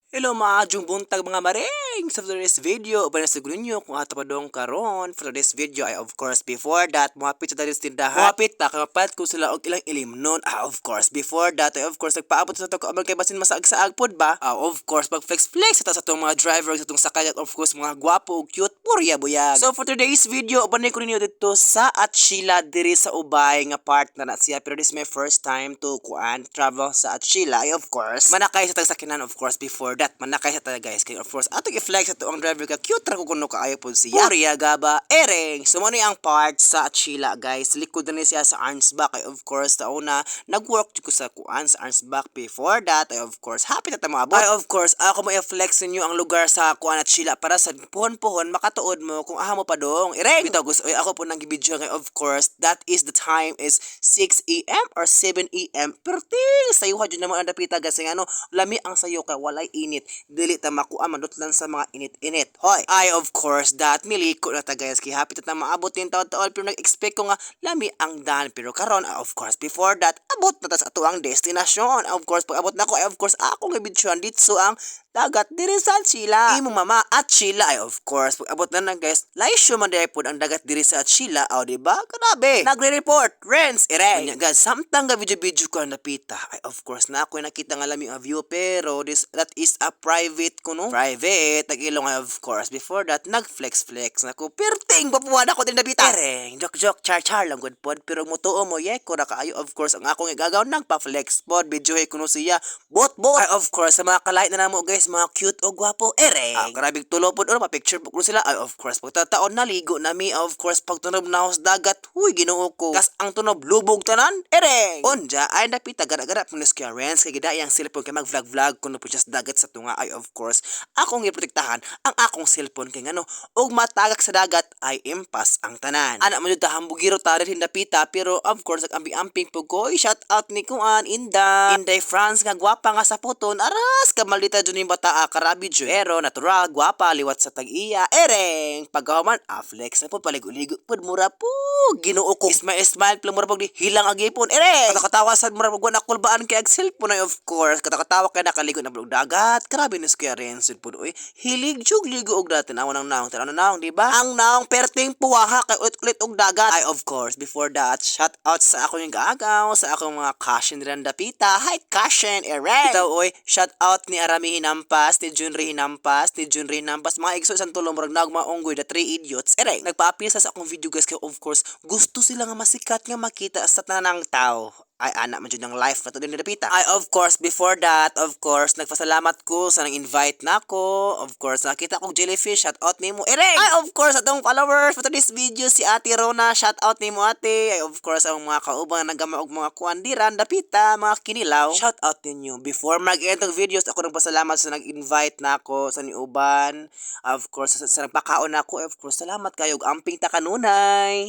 Hello, maayong buntag, mga mareng! Sa today's video, uban na sa ninyo kung ato pa dong karon. For today's video ay, of course, before that, muhapit sa today's tindahan. Muhapit ta, kay mapalit ko sila og ilang ilimnon. Ah, of course, before that ay, of course, nagpaabot sa to kaabang kay basin masaag-saag pod ba? Ah, of course, mag flex-flex sa atong mga driver sa atong sakay at, of course, mga gwapo ug cute, purya buyag. So for today's video, uban ko ninyo dito sa Atsila diri sa Ubay nga part na na siya. Pero this is my first time to kuan travel sa Atsila. Ay, of course, manakay sa tagsakinan. Of course, before that, manakay sa taga, guys. Kay of course, atong i-flex ato ang driver ka cute ra ko kuno kaayo pod siya. Purya gaba ereng. So mo ni ang part sa Atsila, guys. Likod na ni siya sa Arnsbach. Ay, of course, sa una, nag-work ko sa kuan sa Arnsbach. Before that, ay, of course, happy na ta moabot. Ay, of course, ako mo i-flex ninyo ang lugar sa kuan Atsila para sa puhon-puhon makatuod mo kung aha mo pa dong. Ereng! Bitaw gusto, ay, ako po nang gibidyo kay, of course, that is the time is 6 a.m. or 7 a.m. Pero ting, sayuha dyan naman ang dapita kasi ano, lami ang sayo kay walay init. Dili ta makuha madutlan sa mga init-init. Hoy! Ay, of course, that miliko na ta, guys. Kay happy ta maabot din taon-taon pero nag-expect ko nga lami ang dan. Pero karon, ah, of course, before that, abot na ta sa ato ang destinasyon. Of course, pag abot na ko, ay, of course, ako nga bidyohan dito ang dagat diri sa Atsila. Imong mama Atsila. Ay, of course, pag abot na na, guys, laisyo man diri pod ang dagat diri sa Atsila. Aw, di ba? Grabe. Nagre-report. Renz, ire. Unya, guys, samtang ga video-video ko ang napita. Ay, of course, na ako nakita nga lami ang view pero this that is a private kuno. Private. Tag-ilong. Ay, of course, before that, nag-flex-flex na ko. Perting papuan ako din napita. Ereng, joke-joke, char-char lang good pod. Pero mutuo mo, ye, ko na kaayo. Of course, ang akong igagaw, nagpa-flex pod. Video kuno siya. Bot-bot. Ay, of course, sa mga kalait na namo, guys, mga cute o gwapo, ereng. Ah, grabe tulo pod, or pa-picture po kuno sila. Ay, of course, pagtataon naligo nami. Of course, pagtunob na sa dagat, huy, Ginoo ko. Kas ang tunob, lubog tanan, ereng. Onja, ay napita, gara-gara po ni Kuya Renz, kay gida yang cellphone kay mag-vlog-vlog kuno po siya sa dagat sa tunga. Ay, of course, akong giprotektahan ang akong cellphone kay ngano, og matagak sa dagat ay impas ang tanan. Ana man jud ta hambugiro ta rin dapita pero, of course, nag-amping-amping po ko. Oy, shout out ni kuan Inda. Inday France nga gwapa nga sa puton. Aras ka maldita jud ning bata, ah, karabi jud. Pero natural gwapa liwat sa tag-iya. Ereng pagkahuman aflex na po paligo-ligo pud mura po. Ginoo ko. Smile smile pala mura pag di hilang agipon. Ereng katakatawa sad mura pag wala kulbaan kay ag cellphone. Ay, of course, katakatawa kay nakaligo na og dagat. Grabe ni Kuya Renz pud oy. Hilig jug ligo og dagat. Tanaw ng naong, tanaw ng naong, di ba? Ang naong perting puwaha kay ulit-ulit og dagat. Ay, of course, before that, shout out sa ako yung gaagaw, sa akong mga cousin rin dapita. Hi, cousin, ereng. Ito, oy, shout out ni Arami Hinampas, ni Junri Hinampas, ni Junri Hinampas, mga igso isang tulong, murag nagma unggoy, the three idiots. Ereng. Nagpa-appear sa akong video, guys, kay of course, gusto sila nga masikat nga makita sa tanang tao. Ay, ana man jud ng life na to din dapita. Ay, of course, before that, of course, nagpasalamat ko sa nang-invite na ako. Of course, nakita kong jellyfish, shout out nimo. Ereng! Ay, of course, atong followers for today's video, si Ate Rona, shout out nimo, ate. Ay, of course, ang mga kauban nagama og mga kuandiran, dapita, mga kinilaw. Shout out ninyo. Before mag-end ang videos, ako nagpasalamat sa nag-invite na ako sa niuban. Of course, sa nagpakaon na ako. Of course, salamat kayo. Amping ta kanunay.